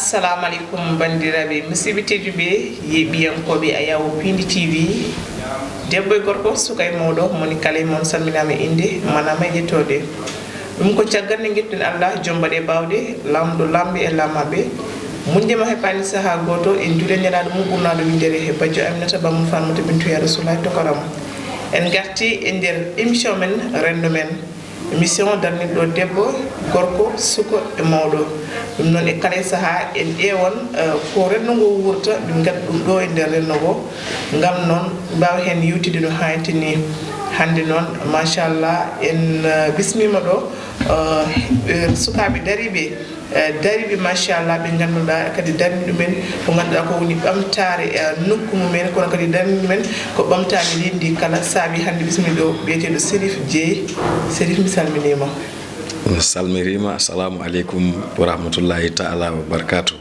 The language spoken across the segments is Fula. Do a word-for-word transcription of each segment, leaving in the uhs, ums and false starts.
Assalamu aleykum, banndiraaɓe musidɓe tedduɓe, yeeɓiyankooɓe Ayawo Pindi T V. Debbo e gorko, suka e mawɗo, moni kala e mon salminaama e innde, manaama e ƴettoode. Ɗum ko caggal nde njettuɗen Allah, joom baɗe baawɗe, laamɗo laamɓe e laamaaɓe. Muñde ma heɓaani sahaa gooto, en njuule nelaaɗo mum ɓurnaaɗo winndere he bajjo Aminata Ba mum Farmata Bintu Ya Rasulullahi tokoram. En ngarti e nder émission men, Renndo men. Émission darninɗo debbo, gorko, suko e mawɗo. Ɗum noon e kala e sahaa en ƴeewan, eh, ko renndo ngo wuurta, min ngadda ɗum ɗo e nder renndo ngo. Ngam noon mbaawa heen yewtidde no haanirta ni. Hannde noon, machallah, en, eh, bismiima ɗo, eh, eh, sukaaɓe dariiɓe, eh, dariiɓe, machallah, ɓe ngannduɗaa kadi darni ɗumen ko ngannduɗaa ko woni ɓamtaare, eh, nokku mumen, kono kadi darni ɗumen ko ɓamtaare leydi ndi kala. Saabi hannde bismiɗo biyeteeɗo Serif Dieye. Serif, mi salminiima. Mi salmiriima. Assalamu aleykum wa rahmatullahi taala wa barakatuh.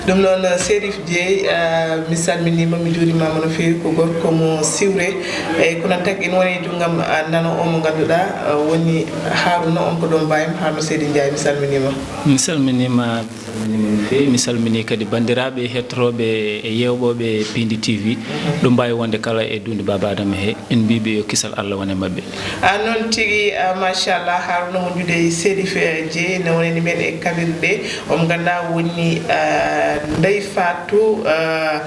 Ɗum noon, Serif Dieye, eh, mi salminiima, mi juurimaama no feewi. Ko gorko mo siwre. Eyi, kono tagi ina woni e junngam, eh, nano o mo ngannduɗaa, eh, woni Haruna, on ko ɗo mbayam, Haruna Seydi Ndiaye, mi salminiima. Mi salminiima, mi salminiima no feewi. Mi salminii kadi banndiraaɓe heɗotooɓe e yeeɓooɓe Pindi T V. Ɗo mbaawi wonde kala e duunde Baaba Adama he, en mbiiɓe yo kisal Allah wone maɓɓe. Ah, noon tigi, ah, machallah, Haruna wondude e Serif, eh, Dieye, ne wonani men e kaɓirɗe. Omo ngannduɗaa woni, ah, Ndeye Fatou, ah,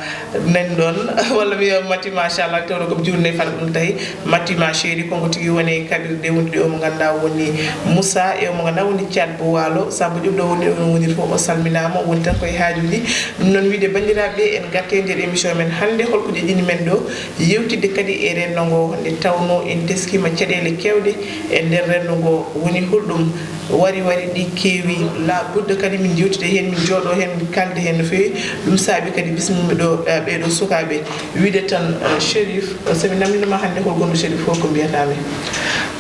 nan ɗoon, walla mi wiya Mati, machallah, tawno ko mi juurno e fala ɗum tawi. Mati ma chérie, konko tigi woni e kaɓirɗe wondude omo ngannduɗaa woni Moussa, e omo ngannduɗaa woni Thiat Bo Waalo. Samba Diop ɗo woni, ɗo woni fof o salminaama, woni tan koye haajuuji. Ɗum noon wiyde banndiraaɓe, en ngarti e nder émission men hannde, holko ƴeeƴini men ɗo? Yewtidde kadi e renndo ngo, nde tawnoo en teskiima caɗeele keewɗe e nder renndo ngo. Woni holɗum wari wari ɗi keewi? Laa budda kadi min njewtida heen, min njooɗoo heen, min kaalda heen no feewi. Ɗum saabi kadi bismiɗo, eh, ɓeeɗo sukaaɓe. Wiyde tan, eh, Chérif, eh, so mi namndii ma hannde hol gonɗo Chérif fof ko mbiyataa mi?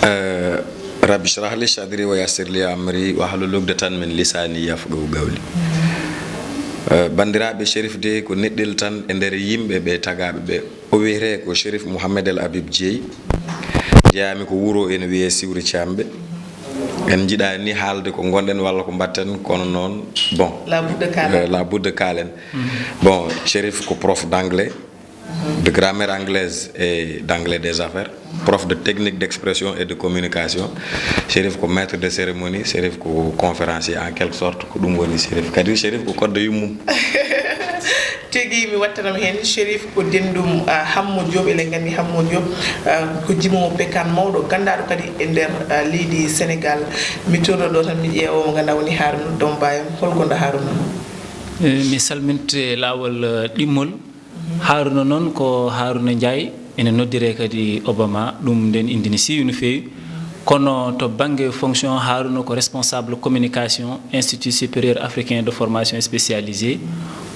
Eh, Rabbi shrah li sadri wa yassir li amri wahlul uqdatan min lisani yafqahu qawli. Eh, banndiraaɓe, Chérif de ko neɗɗel tan e nder yimɓe ɓe tagaaɓe ɓe. O wiyetee ko Chérif Mouhamed El Habib Dieye. Jeyaami ko wuro ene wiyee Siwri Caamɓe. En njiɗaani ni haalde ko ngonɗen walla ko mbaɗten, kono noon, bon. La budda kaalen. Eh, la budda kaalen. Bon, Chérif ko prof d'anglais, de grammaire anglaise et d'anglais des affaires, prof de technique d'expression et de communication. Chérif ko maître de cérémonie, Chérif ko conférencier en quelque sorte, ko ɗum woni Chérif. Kadi Chérif ko koddo yummum. Tigi mi wattanam heen, Chérif ko denɗum, ah, Hammo Diop, eɗen nganndi Hammo Diop, ah, ko jimoowo pekaan mawɗo, ganndaaɗo kadi e nder, ah, leydi Sénégal. Mi toorno ɗo tan, mi ƴeewa mo ngannduɗaa woni Haruna, ɗo mbayam. Hol gonɗo Haruna? Eh, mi salminte laawol, eh, ɗimmol. Haruna noon ko Haruna Ndiaye, ene noddiree kadi Obama, ɗum nden innde ne siiwi no feewi. Kono to bannge fonction, Haruna ko responsable communication Institut Supérieur Africain de Formation Spécialisée.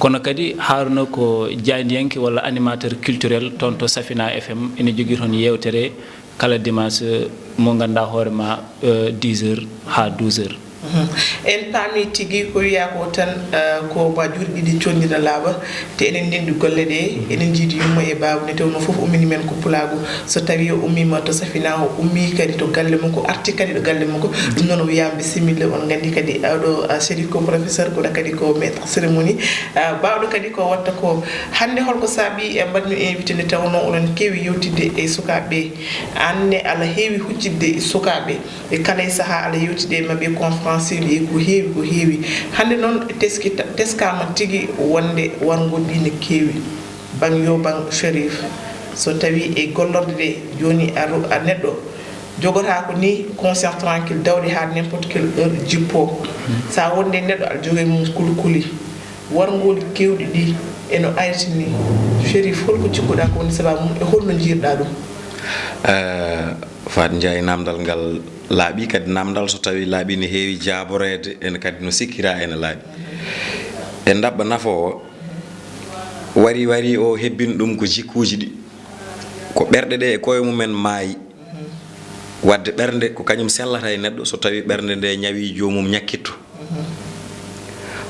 Kono kadi Haruna ko jaayndiyanke walla animateur culturel toon to Safina F M, ene jogii toon yeewtere kala dimanche mo ngannduɗaa hoore ma, eh, dix heures haa douze heures. Mhm. En paami tigi ko wiyaa ko tan, eh, ko ba juuɗe ɗiɗi cooñdina laaɓa, te enen ndenndi golle ɗe, enen njiidi yumma e baaba, nde tawnoo fof ummini men ko pulaagu. So tawii o ummiima to Safina, o ummii kadi to galle mum, ko arti kadi ɗo galle mum ko. Ɗum noon o wiyaa bisimilla, on nganndi kadi, ah, ɗo, ah, Chérif ko professeur, kono kadi ko maître cérémonie, ah, baawɗo kadi ko watta ko. Hannde holko saabi en mbaɗmi invité nde tawnoo oɗon keewi yewtidde e sukaaɓe ɓe? Aan ne aɗa heewi huccitde e sukaaɓe. E kala e sahaa aɗa yewtida e maɓɓe, conférence uji, e ko heewi, ko heewi. Hannde noon teskita-, teskaama tigi wonde warngol ɗi ne keewi. Baŋ yo baŋ Chérif. So tawii e gollorɗe ɗe, jooni a ro-, a neɗɗo jogotaako ni conscience tranquille, dawde haa n'importe quelle heure jippoo. So a wonde neɗɗo aɗa jogii mum kulkuli. Warngooji keewɗi ɗi eno ayrti ni. Chérif, holko cikkuɗaa ko woni sabaabu mum e holno njiirɗaa ɗum? Eh, Faat Njaay, naamndal ngal laaɓi, kadi naamndal so tawii laaɓi ne heewi jaaboreede, ene kadi no sikkiraa ene laaɓi. E ndaɓɓa nafoowo, wari wari o hebbini ɗum ko jikkuuji ɗi. Ko ɓerɗe ɗe e koye mumen maayi. Waɗde ɓernde ko kañum sellata e neɗɗo, so tawii ɓernde nde ñawii joomum ñakkitto.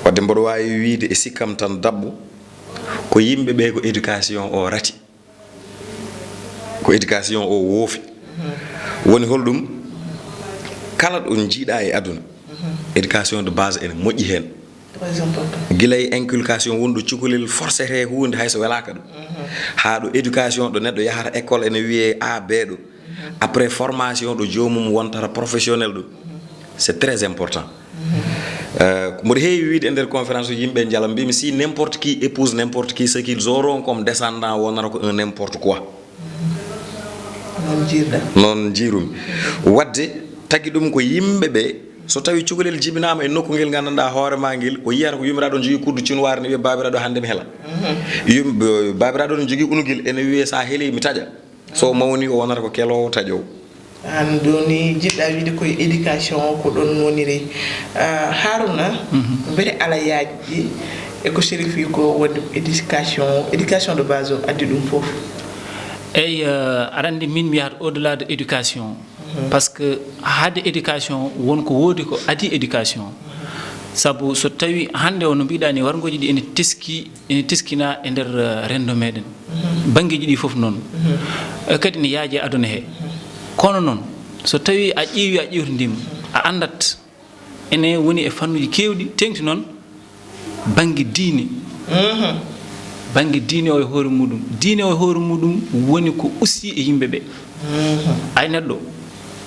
Waɗde mboɗo waawi wiyde e sikkam tan daɓɓo, ko yimɓe ɓe ko éducation o rati. Ko éducation o woofi. Woni holɗum? Kala ɗo njiiɗaa e aduna, Éducation de base ene moƴƴi heen. Gila e inculcation wonɗo cukalel forcete huunde hay so welaaka ɗum, haa ɗo éducation ɗo neɗɗo yahata école ene wiyee a b ɗo. Après formation ɗo joomum wontata professionnel ɗo. C'est très important. Euh, mboɗo heewi wiide e nder conférence uji yimɓe njala mbimi si n'importe qui épouse n'importe qui, ce qu'ils auront comme descendant wonata ko un n'importe quoi. Noon jiirɗa. Noon jiirumi. Wadde tagi ɗum ko yimɓe ɓe, so tawi cukalel jibinaama e nokku ngel nganndanɗaa hoore ma ngel, o yiyata ko yumiraɗo ne jogii kuddu cunwaare ne wiya babiraɗo hannde mi hela. Yum-, babiraɗo ne jogii unugel ene wiya sa heli mi taƴa. So mawni o wonata ko keloowo taƴoowo. Aan ɗo ni jiɗɗa wiide koye éducation o ko ɗon woniri. Ah, Haruna, mbete ala yaajɗi e ko Chérif wi ko wonde éducation, éducation de base o addi ɗum fof? Eyi, euh, aɗa anndi min mi yahat au-delà de éducation. Parce que haade éducation won ko woodi ko adii éducation. Sabu so tawi hannde o no mbiɗa ni warngooji ɗi ene teski, ene teskina e nder, eh, renndo meɗen. Banngeeji ɗi fof noon. Eh, kadi ne yaaji e aduna he. Kono noon, so tawi a ƴeewi a ƴeewtindima, a anndat ene woni e fannuuji keewɗi, teeŋti noon bannge diine. Bannge diine o e hoore muɗum. Diine o e hoore muɗum woni ko usti e yimɓe ɓe. Ay neɗɗo,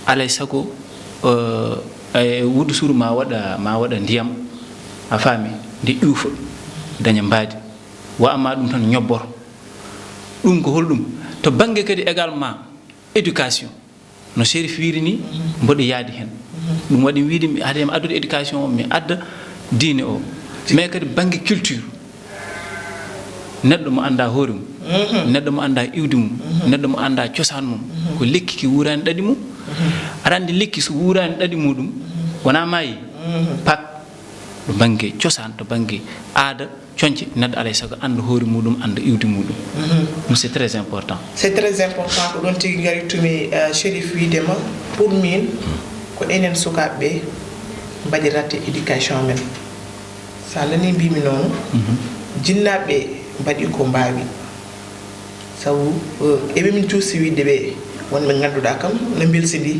alay sago, eh, eh, wudu suru ma waɗa, ma waɗa ndiyam, a faami, nde ƴuufa, daña mbaadi. Wa amma ɗum tan ñobbor. Ɗum ko holɗum? To bannge kadi également éducation. No Chérif wiiri ni, mboɗo yaadi heen. Ɗum waɗi mi wiide mi, hade mi addude éducation o, mi adda diine o. Mais kadi bannge culture, neɗɗo mo annda hoore mum, neɗɗo mo annda iwdi mum, neɗɗo mo annda cosaan mum, ko lekki ki wuuraani ɗaɗi mum. Aɗa anndi lekki so wuuraani ɗaɗi muɗum, wonaa maayi, pak, to bannge cosaan, to bannge aada, coñce, neɗɗo alay sago annda hoore muɗum, annda iwdi muɗum. Ɗum c'est très important. C'est très important. Ko ɗon tigi ngaritumi, eh, Chérif wiidema, pour min, ko enen sukaaɓe ɓe mbaɗi raté éducation men. Sa nani mbimi noon, jinnaaɓe ɓe mbaɗi ko mbaawi. Sabu, eh, eɓe min cuusi wiide ɓe wonɓe ngannduɗaa kam no mbelsidi,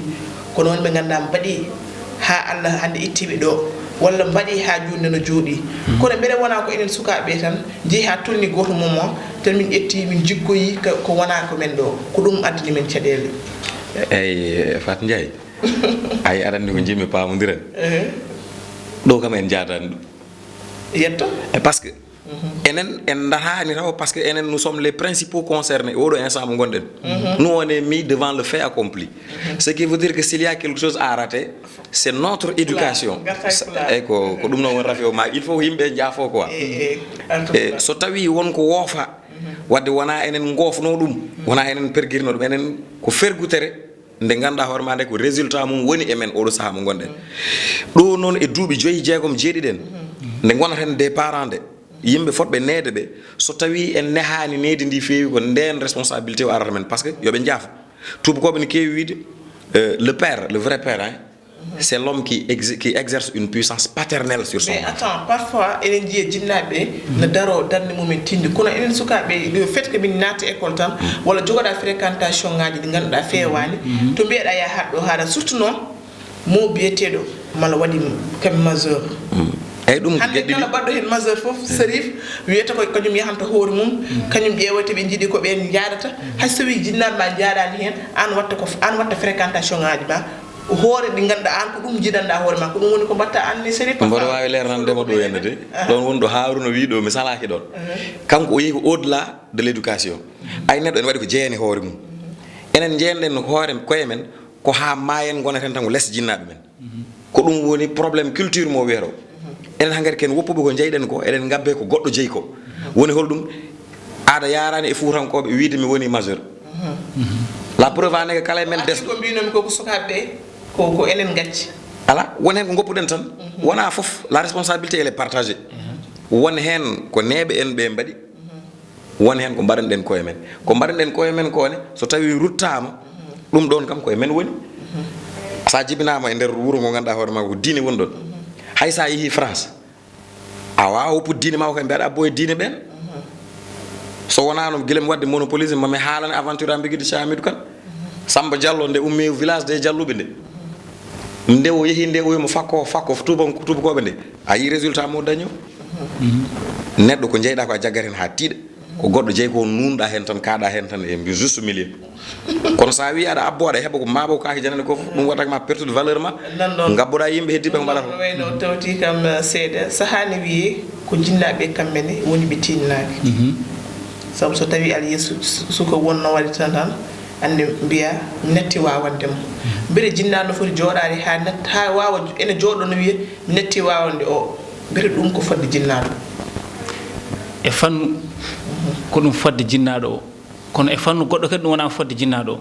kono wonɓe ngannduɗaa mbaɗi haa Allah hannde ittiiɓe ɗo, walla mbaɗi haa juutnde no jooɗi. Kono mbele wonaa ko enen sukaaɓe tan njehi haa tolni gooto moment, tan min ƴetti, min jiggoyi ka, ko wonaa ko men ɗo, ko ɗum addani men caɗeele. Eyi, Fat Ndiaye, ay aɗa anndi ko njimmi paamondiren. Ehe. Ɗo kam en njaadaani ɗum. Yetto. E parce que enen, en daraani taw, parce que enen, nous sommes les principaux concernés e oɗo instant mo ngonɗen. Nous, on est mis devant le fait accompli. Ce qui veut dire que s'il y a quelque chose à rater, c'est notre éducation. Garta e pulaar. Eyyi, ko, ko ɗum noon woni rafi o ma, il faut yimɓe njaafo quoi. Eyi, eyi. En tout cas. E so tawi won ko woofa, wadde wona enen goofno ɗum, wona enen pergirno ɗum, enen ko fergutere, nde ngannduɗaa hoore ma nde ko résultat mum woni e men oɗo sahaa mo ngonɗen. Ɗo noon e duuɓi joyi, jeegom, jeeɗiɗi en, nde ngonata heen des parents nde, yimɓe fotɓe neede ɓe, so tawi en nehaani needi ndi feewi, ko ndeen responsabilité o arata men, parce que yoɓe njaafo. Tuubakooɓe ne keewi wiide, euh, le père, le vrai père, hein, c'est l'homme qui ex-, qui exerce une puissance paternelle sur son enfant. Mais attends, parfois, enen njiya jinnaaɓe no daro darnde mumen tindi. Kono enen sukaaɓe, le fait que min naati école tan, walla jogoɗa fréquentation ngaji ɗi ngannduɗaa feewaani, to mbiyeɗa ya haɗɗo haɗa, surtout noon, mo biyeteeɗo mala waɗi kam majeur. Eyyi, ɗum ko hannde geɗe ɗiɗi. Kala baɗɗo heen majeur fof, Chérif, wiyata ko kañum yahanta hoore mum, kañum ƴeewata ɓe njiɗi ko ɓeen njaadata. Hay so tawi jinnaaɓe ma njaadaani heen, aan watta ko, aan watta fréquentation ngaji ma. Hoore ɗi ngannduɗaa aan ko ɗum njiɗanɗaa hoore ma, ko ɗum woni ko mbaɗta aan ne Chérif. Mboɗo waawi leernande mo ɗo henne de. Aha. Ɗoon woni ɗo Haaruna wii ɗo, mi salaaki ɗoon. Aha. Kanko o yehi ko au-delà de l'éducation. Ay neɗɗo ene waɗi ko jeeyani hoore mum. Enen njeeynoɗen hoore koye men ko haa maayen ngonaten tan ko les jinnaaɓe men. Ko ɗum woni problème culture mo wiyata o. Enen hankadi ken woppuɓe ko njeyɗen ko, eɗen ngabbe ko goɗɗo jeyi ko. Woni holɗum? Aada yaaraani e Fuutankooɓe wiide mi woni majeur. La preuve en est que kala e men des ko mbinomi ko, ko sukaaɓe ɓe, ko, ko enen ngacci. Ala, won heen ko ngoppuɗen tan. Wonaa fof, la responsabilité elle est partagée. Won heen ko neeɓe en ɓe mbaɗi. Won heen ko mbaɗanɗen koye men. Ko mbaɗanɗen koye men ko ne, so tawi ruttaama, ɗum ɗoon kam koye men woni. Sa jibinaama e nder wuro ngo ngannduɗaa hoore ma ko diine woni ɗoon. Hay sa yehi France, a waawa woppude diine ma ko, mbiyaɗa ɓooye diine ɓeen. So wonaa noon, gila mi waɗde monopolisme, ma mi haalane aventure am mbigidi Cheikh Hamidou Kane. Samba Diallo nde ummi village des Dialluɓe nde. Nde o yehi nde, o wimo fakko, fakko, tuuba-, tuubakooɓe nde. A yii résultat mo dañi o? Neɗɗo ko jeyɗa ko a jaggat hen haa tiiɗa. Ko goɗɗo jeyi ko nunɗa hen tan, kaɗa hen tan, e mbi juste milieu. Kono sa wi aɗa abbo, aɗa heɓa ko mabo kaake janane ko fof, ɗum waɗata ma perte de valeur ma. Nan ɗon. Ngabboɗa yimɓe heddiɓe ko mbaɗata. No wayno tawti kam, eh, seeɗa. Sahani wiye ko jinnaɓe kamɓe ne woni ɓe tinnaɓe. Mhm. Sabu so tawi aɗa yiya su-, su-, suka wonno waɗi tan tan, ande mbiya mi natti wawande mo. Mbeɗa jinnaɗo foti jooɗaade haa nat-, haa waawa jo-, ene jooɗo no wiya mi natti wawande o. Mbeɗa ɗum ko fodde jinnaɗo. E fannu, ko ɗum fodde jinnaɗo o. Kono e fannu goɗɗo kadi ɗum wona fodde jinnaɗo o.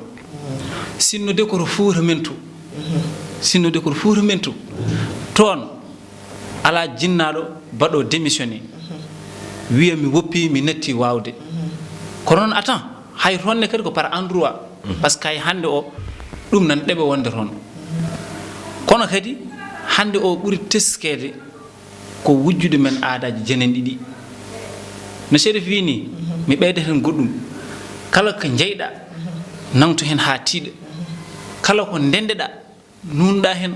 Sinno de ko to Fuuta men to. Sinno de ko to Fuuta men to. Toon, alaa jinnaaɗo baɗo démissionné, wiya mi woppi, mi natti waawde. Kono noon, attends, hay toon ne kadi ko par endroit. Parce que hay hannde o, ɗum nan ɗeɓe wonde toon. Kono kadi, hannde o ɓuri teskeede ko wujjude men aadaaji jenen ɗiɗi. No Chérif wi ni, mi ɓeyda heen goɗɗum. Kala ko njeyɗa, nangto heen haa tiiɗa. Kala ko ndendeɗa, nunɗa heen.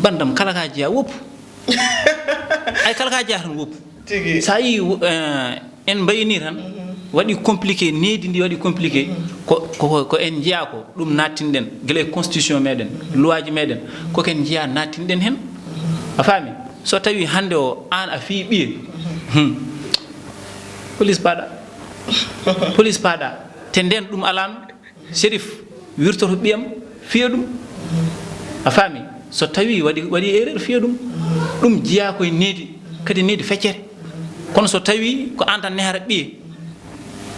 Bandam, kala ka jeya, woppu. Ay, kala ka jeya tan, woppu. Tigi. Sa yi, eh, en mbayni tan, waɗi compliqué, needi ndi waɗi compliqué. Ko, ko, ko en jeya ko, ɗum nattinɗen, gila e constitution meɗen, loi ji meɗen, ko ken jeya nattinɗen heen. A faami? So tawi hannde o, aan a fii ɓiye. Hmm. Police paɗa. Police paɗa. Te nden ɗum alano. Chérif wirtoto ɓiyam, fiya ɗum. A faami? So tawi waɗi, waɗi erreur, fiya ɗum. Ɗum jeya koye needi, kadi needi feccere. Kono so tawi ko aan tan nehata ɓiye,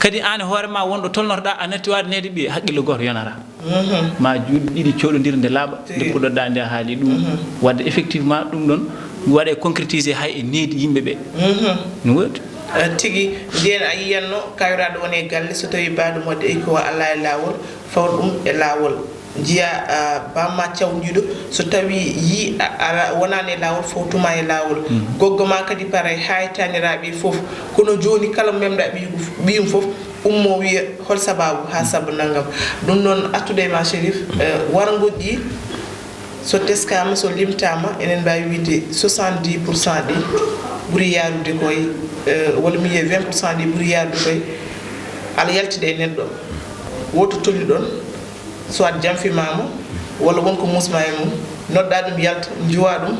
kadi aan e hoore ma wonɗo tolnotoɗa, a natti waade nehde ɓiye, haqqille gooto yonata. Ma juuɗe ɗiɗi coɗodira nde laaɓa, nde puɗɗoɗa nde a haali ɗum. Wadde effectivement ɗum ɗon waɗe concrétisé hay e needi yimɓe ɓe. No woodi. Eh, tigi, nden a yiyanno kayraɗo woni e galle, so tawi baɗum waɗi e ko ala e laawol, fawr ɗum e laawol. Njiya, ah, bamma cawndiiɗo, so tawi yi a, a wonani e laawol, fawtuma e laawol. Goggo ma kadi paray, haa e taniraaɓe fof. Kono jooni kala memɗa ɓiyum, ɓiyum fof, ummo wiya hol sababu, haa sabu nanngam. Ɗum noon, artude e ma Chérif, eh, warngo ɗi, so teskama, so limtama, enen mbawi wiide soixante-dix pour cent ɗi ɓuuri yarude koye, eh, walla mi wiya vingt pour cent ɗi ɓuuri yarude koye, ala yaltide e neɗɗo. Woto tolni ɗon, soit janfimama, walla wonko musma e mum, nodda ɗum yalta, njuwa ɗum,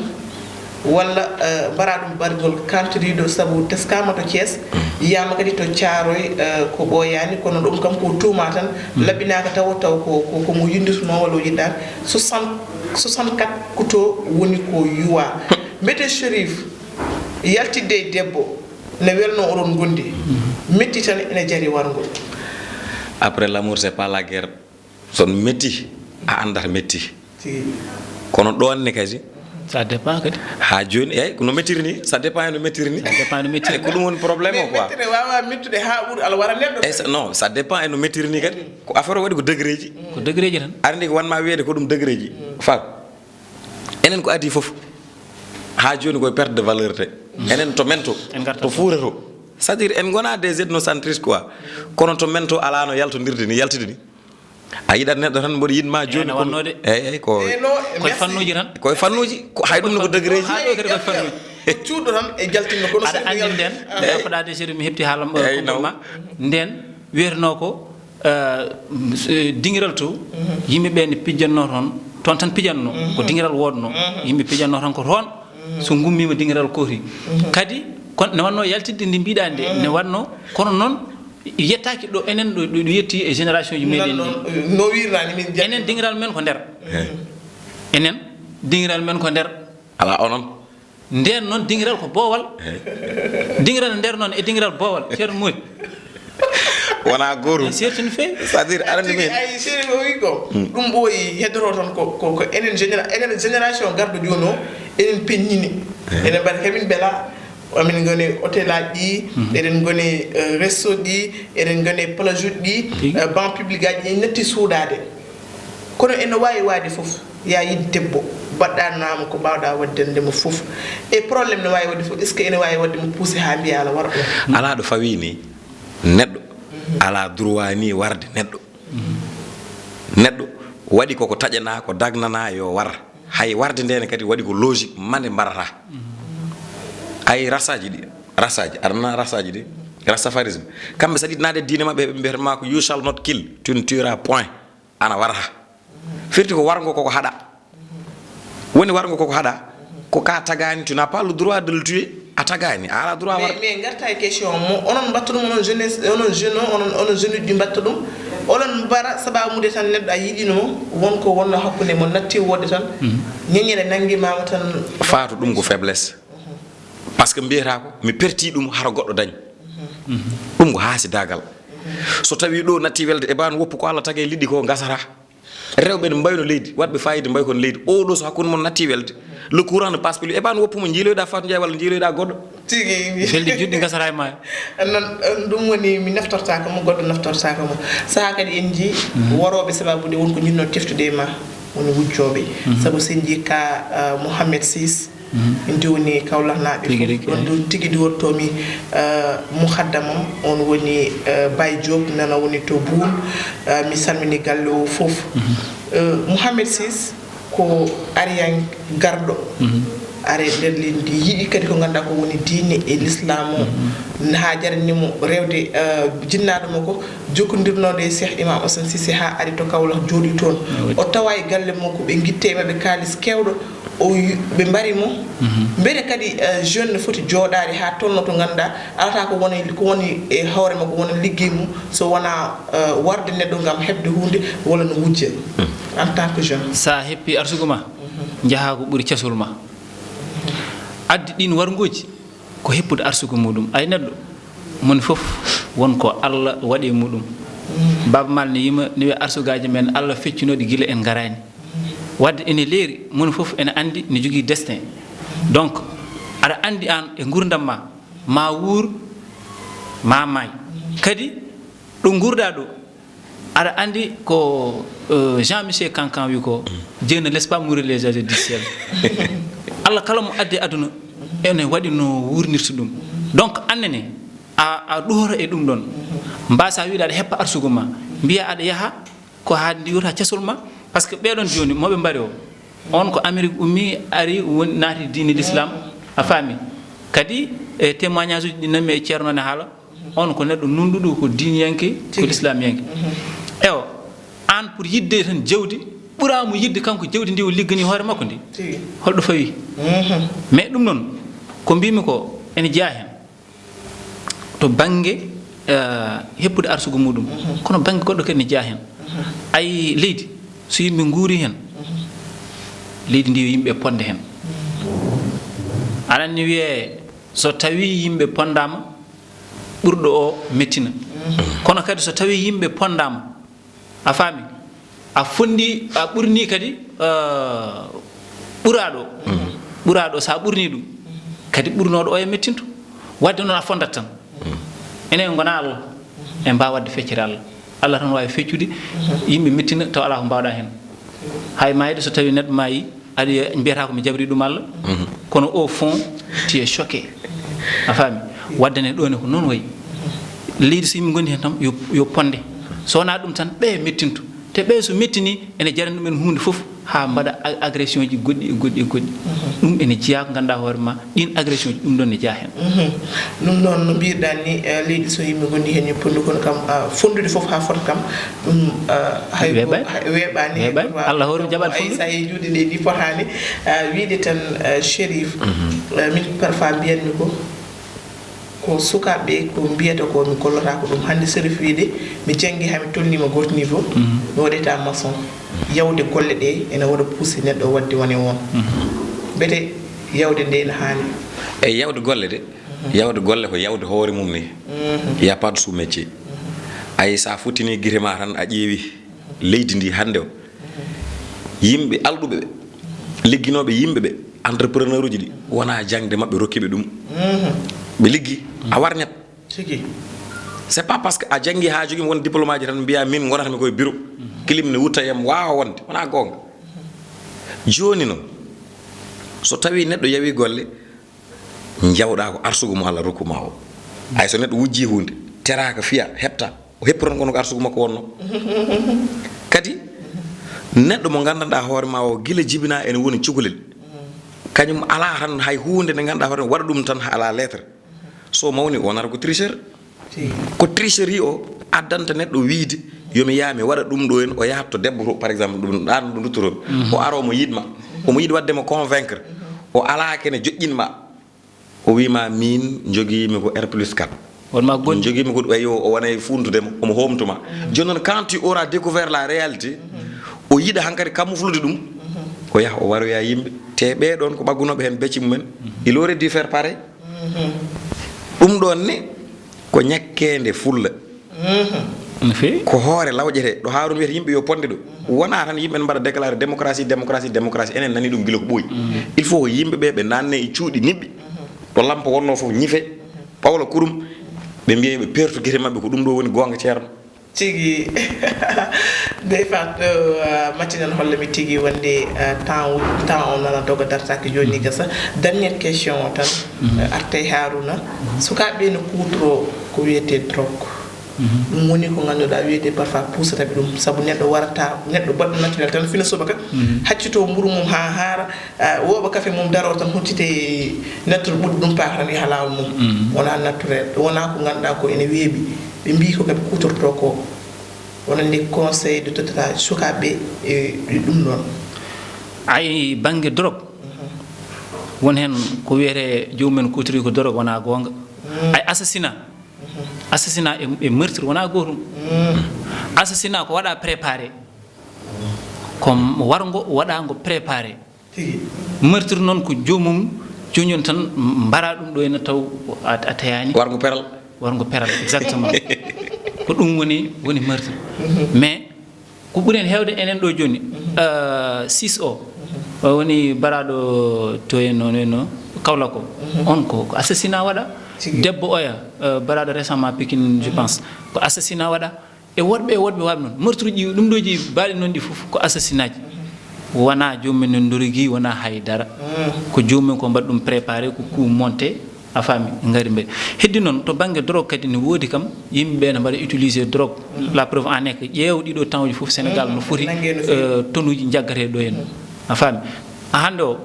walla, eh, mbara ɗum bargol kantoriɗo, sabu teskama to Thiès, yiyama kadi to Thiaroye, eh, ko ɓooyani, kono ɗum kam ko tuuma tan, laɓɓinaka taw, taw ko, ko, ko mo yindutuno walla o yiɗɗani. Soixante, soixante-quatre couteau woni ko yuwa. Mbete Chérif, yaltidde e debbo, ne welno oɗon gondi, metti tan ene jari wargo. Après l'amour, c'est pas la guerre. So metti, a anndat metti. Tigi. Kono ɗon ne kadi. Ça dépend kadi. Haa jooni, eyi, no mettiri ni, ça dépend e no mettiri ni. Ça dépend e no mettiri. E ko ɗum woni problème o, quoi. Mais mettere wawa mettude haa ɓuri, ala wara neɗɗo. E sa-, non, ça dépend e no mettiri ni kadi. Ko affaire o waɗi ko degré ji. Ko degré ji tan. Aɗa andi ko wanma wiyede ko ɗum degré ji. Fat. Enen ko adii fof. Haa jooni koye perte de valeur te. Enen to men to. En garta to Fuuta to. C'est-à-dire, en ngona des ethnocentristes, quoi. Kono to men to alano yaltondirde ni, yaltide ni. A yiɗat neɗɗo tan mboɗo yiɗma jooni. Ene wannode. Eyyi, eyyi, ko. Eyyi, no, koye merci. Fannuji tan. Koye fannuji, ko hay ɗum ne ko degré ji. Haa ɗo kadi koye fannuji. Ko cuuɗo tan e jaltinno kono. Aɗa andi nden, ah, eyi. Fadade Chérif mi heɓti haalam, eyyi, konngol ma. Nden wiyeteno ko, eh, dingiral to, yimɓe ɓe ne pijjanno toon, toon tan pijanno, ko dingiral wodno. Yimɓe pijanno tan ko toon, so gummima dingiral kooti. Kadi, kon, ne wanno yaltidde ndi mbiɗa nde, ne wanno, kono noon, yettaaki ɗo enen ɗo, ɗo, ɗo yetti e génération ji meɗen ɗi. No wirnani min jam. Enen dingiral men ko nder. Eyi. Enen dingiral men ko nder. Ala onon. Nden noon dingiral ko boowal. Eyi. Dingiral nder noon e dingiral boowal, Ceerno Moodi. Wona gootum. C'est une fait. C'est-à-dire, aɗa andi min. Ay, Chérif o wi ko, ɗum ɓooyi heddoto tan ko, ko, ko enen généra-, enen génération garɗo jooni o, enen peññini. Eyi. Enen mbaɗa kamin bela. Amin ngoni hôtel aji ɗi, eɗen ngoni, eh, resto ɗi, eɗen ngoni plage uji ɗi, eh, banc public aji ɗi, en natti suuɗaade. Kono ene waawi waade fof, ya yiɗ debbo, mbaɗɗa naama ko mbaawɗa waɗde mo fof. E problème ne waawi waɗde fof, est-ce que ene waawi waɗde mo poussé haa mbiya ala wara ɗum? Alaa ɗo fawi ni neɗɗo, alaa droit ni warde neɗɗo. Neɗɗo waɗi koko taƴana, ko dagnana yo war. Hay warde ndene kadi waɗi ko logique mande mbarata. Ay rasaji ɗi, rasaji, aɗa nana rasaji ɗi, rastafarisme. Kamɓe saɗi naade diine maɓɓe, ɓe mbiyata ma ko "You shall not kill", "Tu ne tueras point", ana warata. Firti ko warngo koko haɗa. Woni warngo koko haɗa, ko ka tagani, tu n'as pas le droit de le tuer, a tagani, a ala droit warde. Mais, mais garta e question mo, onon mbatta ɗum, onon jeunesse, onon jeune o, onon, onon jeune uji mbatta ɗum, onon mbara sababude tan neɗɗo a yiɗino mo, won ko wonno hakkunde mon natti wodde tan, ñeñere nangi mama tan. Faatu, ɗum ko faiblesse. Parce que mbiyata ko mi perti ɗum hara goɗɗo dañ. Ɗum ko haasidagal. So tawi ɗo natti welde, e ban woppu ko Allah tagi e liɗɗi ko gasata. Rewɓe ne mbayno leydi, waɗɓe fayida mbayi kono leydi. Oɗo so hakkunde mon natti welde, le courant ne passe plus. E ban woppu mo jiiloyɗa Fatou Ndiaye walla jiiloyɗa goɗɗo. Tigi. Belɗi juɗɗi gasata e maayo. Noon, ɗum woni mi naftortaka mo, goɗɗo naftortaka mo. Saha kadi en jii worooɓe sababude won ko jinnoo teftude e ma, woni wujjooɓe. Sabu so en jii ka, ah, Mohamed Sis, min jooni Kawlahnaaɓe fof, ɗon ɗum tigi duwottomi, eh, muhaddamam, on woni, eh, Baye Diop, nana woni to Boune. Eh, mi salmini galle o fof. Eh, Mouhamed Sis ko ariyan garɗo. Are nder leydi ndi yiɗi kadi ko ngannduɗaa ko woni diine e l'islam o. Haa jarani mo rewde, eh, jinnaaɗo makko jokkondirnooɗo e Cheikh Imam Assane Cissé haa ari to Kaolack jooɗi toon. O tawa e galle makko ɓe ngitte e maɓɓe kaalis keewɗo. O wi-, ɓe mbari mo. Mbele kadi, eh, jeune ne foti jooɗaade haa tolno to ngannduɗaa alata ko woni, ko woni e hoore makko, woni liggey mum, so wonaa, eh, warde neɗɗo ngam heɓde huunde walla no wujja en tant que jeune. So a heppii arsugu ma, njahaa ko ɓuri casol ma. Addi ɗiin warnguuji ko heppude arsugu muɗum. Ay neɗɗo, moni fof won ko Allah waɗi e muɗum. Baaba Maal ne yima, ne wiya arsugaaji men Allah feccunooɗi gila en ngaraani. Wadde ene leeri, moni fof ene anndi ne jogii destin. Donc, aɗa anndi aan e nguurndam ma, ma wuur, ma maay. Kadi, ɗo nguurɗaa ɗo, aɗa anndi ko, euh, Jean-Michel Cancan wi ko, "Dieu ne laisse pas mourir les oiseaux du ciel." Allah kala mo addi aduna, ene waɗi no wuurnirta ɗum. Donc, aan ne, a, a ɗoora e ɗum ɗon. Mbasa wiide aɗa heppa arsugu ma, mbiya aɗa yaha, ko haa ndiwata casol ma, parce que ɓeɗon jooni moɓe mbari o, on ko Amérique ummi, ari woni naati diine l'islam, a faami. Kadi e témoignage uji ɗi nanmi e Ceerno ne haala, on ko neɗɗo nunɗuɗo, ko diiniyanke, ko l'islamiyanke. Ewa, aan pour yidde tan jawdi, ɓuraa mo yidde kanko jawdi ndi o liggani hoore makko ndi. Holɗo fawi? Mais ɗum noon, ko mbimi ko ene jeyaa heen. To bannge, eh, heppude arsugu muɗum. Kono bannge goɗɗo kadi ne jeyaa heen. Ay leydi, so yimɓe nguuri heen, leydi ndi yo yimɓe ponde heen. Aɗa anndi wiyee so tawii yimɓe pondaama, ɓurɗo o mettina. Kono kadi so tawii yimɓe pondaama, a faami? A fonndii, a ɓurnii kadi, eh, ɓuraaɗo. Ɓuraaɗo, so a ɓurnii ɗum, kadi ɓurnooɗo o e mettinto. Wadde noon a fonndat tan. Enen ngonaa Allah. En mbaawa waɗde feccere Allah. Allah tan waawi feccude, yimɓe mettina, taw alaa ko mbaawɗaa heen. Hay maayde so tawii neɗɗo maayi, aɗa mbiyata ko mi jabrii ɗum Allah. Kono au fond, tu es choqué. A faami? Wadde ne ɗo ne ko noon wayi. Leydi so yimɓe ngondi heen tan yo, yo ponde. So wonaa ɗum tan, ɓe mettinto. Te ɓe so mettini, ene jarani ɗumen huunde fof haa mbaɗa a-, agression ji goɗɗi e goɗɗi e goɗɗi. Ɗum ene jeyaa ko ngannduɗaa hoore ma, ɗiin agression ji, ɗum ɗon ne jeyaa heen. Ɗum noon no mbiirɗaa ni, eh, leydi so yimɓe ngondi heen yo pondu, kono kam, ah, fonndude fof haa fota kam, ɗum, ah, hay ko weeɓaani. Hay weeɓaani. Weeɓaani. Allah hoore jaɓat ay fonndu. Sa e juuɗe ɗe ni potaani, ah, wiide tan, ah, Chérif, ah, min parfois mbiyanmi ko, ko sukaaɓe ɓe ko mbiyata ko mi gollata ko ɗum. Hannde Chérif wiide mi janngi haa mi tolniima goto niveau, mi waɗata maçon. Yawde golle ɗe ene waɗa poussé neɗɗo waɗde wone won. Mbete yawde nde ene haani. Eyi, yawde golle de, yawde golle ko yawde hoore mum ni. Il y a pas de sous-métier. Ay, sa futtini gite ma tan, a ƴeewi leydi ndi hannde o, yimɓe alɗuɓe ɓe, ligginooɓe yimɓe ɓe, entrepreneur uji ɗi, wonaa jaŋde maɓɓe rokki ɓe ɗum. Ɓe liggi, a warñat. Tigi. C'est pas parce que a janngi haa jogii won diplôme aji tan mbiya min ngonata mi koye bureau. Clim ne wutta yam waawa wonde, wonaa goonga. Jooni noon, so tawii neɗɗo yawi golle, njawɗa ko arsugu mo Allah rokku ma o. Ay so neɗɗo wujji huunde, teraaka fiya, heɓta, o heppiron kono ko arsugu makko wonno. Kadi, Neɗɗo mo nganndanɗaa hoore ma o gila jibinaa ene woni cukalel. Kañum alaa tan hay huunde nde ngannduɗaa hoore waɗa ɗum tan à la lettre. So mawni o wonata ko tricheur. Ko tricherie o addanta neɗɗo wiide yomi yaa mi waɗa ɗum ɗo en, o yahat to debbo to, par exemple, ɗum ɗan ɗo duttotoon. O ara omo yiɗma, omo yiɗi waɗde mo convaincre. O alaa kene joƴƴinma. O wiima min jogiimi ko R plus quatre. Wonma gondi. Jogiimi ko, eyo, o wona e fuuntudema, omo hoomtuma. Jooni noon, quand tu auras découvert la réalité, o yiɗa hankadi camouflude ɗum. O yaha o waroya yimɓe. Te ɓee ɗoon ko ɓaggunooɓe heen becce mumen. Il aurait dû faire pareil. Ɗum ɗoon ne ko ñakkeende fulla. No feewi. Ko hoore lawƴete. Ɗo Haaruna wiyata yimɓe yo ponde ɗo. Wonaa tan yimɓe ne mbaɗa déclaré démocratie, démocratie, démocratie. Enen nani ɗum gila ko ɓooyi. Il faut ko yimɓe ɓe, ɓe naanne e cuuɗi niɓɓi. Ɗo lampa wonnoo fof ñife, ɓawla kurum. Ɓe mbiya ɓe peertu gite maɓɓe, ko ɗum ɗo woni goonga, Ceerno. Tigi. Ndey Fatou, uh, maccinal holla mi tigi wonde, uh, temps o, temps o nana doga dartaki jooni gasa. Dernière question o tan, uh, artey Haaruna. Sukaaɓe ɓe no kuutoro ko wiyetee drogue. Ɗum woni ko ngannduɗaa wiyetee parfois puusata ɓe ɗum. Sabu neɗɗo warata, neɗɗo baɗɗo naturel tan fina subaka, haccito mburu mum haa haara, uh, wooɓa kafe mum daro tan huccite nature ɓuɗɗo ɗum paaka tan yaha laawol mum. Wonaa naturel, wonaa ko ngannduɗaa ko ene weeɓi. Ɓe mbii ko ɓe kuutortoo ko. Wonande conseil de tottata sukaaɓe e ɗum ɗoon? Ay, bannge drogue, won heen ko wiyetee joomum en kuutori ko drogue, wonaa goonga. Ay, assassinat. Assassinat e, e meurtre wonaa gootum. Assassinat ko waɗa préparé. Ko warngo waɗaango préparé. Tigi. Meurtre noon ko joomum, joñon tan mbara ɗum ɗo ene taw a, a tayaani. Warngo peral. Warngo peral, exactement. Ko ɗum woni, woni meurtre. Mais ko ɓuri en heewde enen ɗo jooni, euh, six o, o woni baraɗo to en no, no, no Kaolack ko. On ko, ko assassinat waɗa. Tigi. Debbo oya, euh, baraɗo récemment Pikine, je pense. Ko assassinat waɗa. E woɗɓe, e woɗɓe waɗ noon. Meurtre ji, ɗum ɗo ji baali noon ɗi fof ko assassinat ji. Wonaa joomum en ndorogi, wonaa hay dara. Ko joomum en ko mbaɗi ɗum préparé, ko coup monté, a faami, ngari mbaɗi. Heddi noon, to bannge drogue kadi ne woodi kam, yimɓe ɓe ne mbaɗa utiliser drogue. La preuve en est que ƴeew ɗiɗo temps uji fof Sénégal no foti, euh, tonnes uji jaggatee ɗo en. A faami? A hannde o,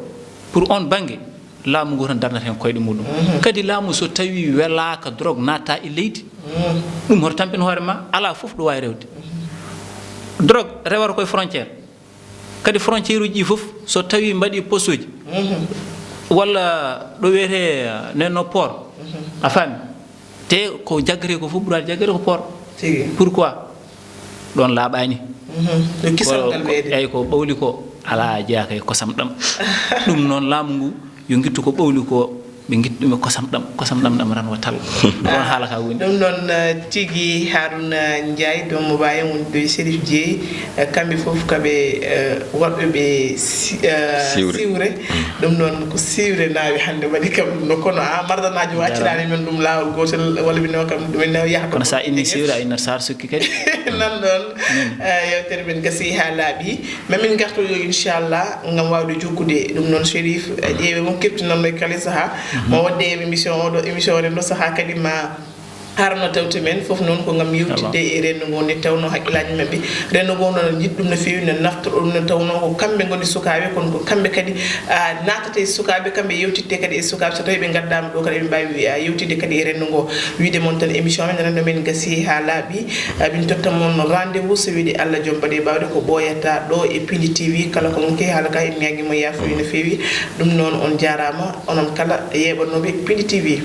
pour on bannge, laamu ngu tan darnata heen koyɗe muɗum. Kadi laamu so tawi welaaka drogue natta e leydi, ɗum hoto tampen hoore ma, alaa fof ɗo waawi rewde. Drogue rewata koye frontière. Kadi frontière uji ɗi fof so tawi mbaɗi poste uji, walla ɗo wiyetee, euh, nen no port, a faami? Te ko jaggate ko fof ɓuraade jaggate ko port. Tigi. Pourquoi? Ɗoon laaɓaani. Ko kisal ngal weede. Eyi, ko ɓawli ko alaa jeyaa e kosam ɗam. Ɗum noon laamu ngu yo ngittu ko ɓawli ko, ɓe ngittu ɗum e kosam ɗam, kosam ɗam ɗam ran wa tal. Ɗoon haala ka woni. Ɗum noon, eh, tigi Haruna Ndiaye, doomu Baye woni ɗo e Serif Dieye, eh, kamɓe fof kaɓe, eh, waɗɓe ɓe si-, eh, siwre. Siwre. Ɗum noon ko siwre naawi hannde waɗi kam ɗum ɗo, kono a mardanaajo acciraani men ɗum laawol gootel, walla mi nawa kam, mi nawa yaha kono kam sa inni siwre, a innat Sar Sukki kadi. Nan ɗoon, eh, yewtere men gasi haa laaɓi. Ma min ngartoyo inchallah ngam waawde jokkude ɗum noon Chérif, eh, ƴeewe mo keftinanno e kala sahaa. Ma waɗde e émission oɗo, émission o renndo sahaa kadi ma harno tawte men fof noon ko ngam yewtidde e renndo ngo nde tawnoo hakkillaaji maɓɓe. Renndo ngo noon jiɗ ɗum no feewi, no naftoro ɗum, no tawnoo ko kamɓe ngoni sukaaɓe, kono ko kamɓe kadi, ah, naatata e sukaaɓe, kamɓe yewtitte kadi e sukaaɓe. So tawii ɓe ngaddaama ɗo kadi, eɓe mbaawi, ah, yewtidde kadi e renndo ngo. Wiide mon tan émission men renndo men gasi haa laaɓi. Ah, min totta mon rendez-vous so weli Allah joom baɗe baawɗe ko ɓooyata ɗo e Pindi T V. Kala ko ngonki haala ka en ñaagi mo yaafuya no feewi. Ɗum noon on jaaraama onon kala yeeɓanooɓe Pindi T V.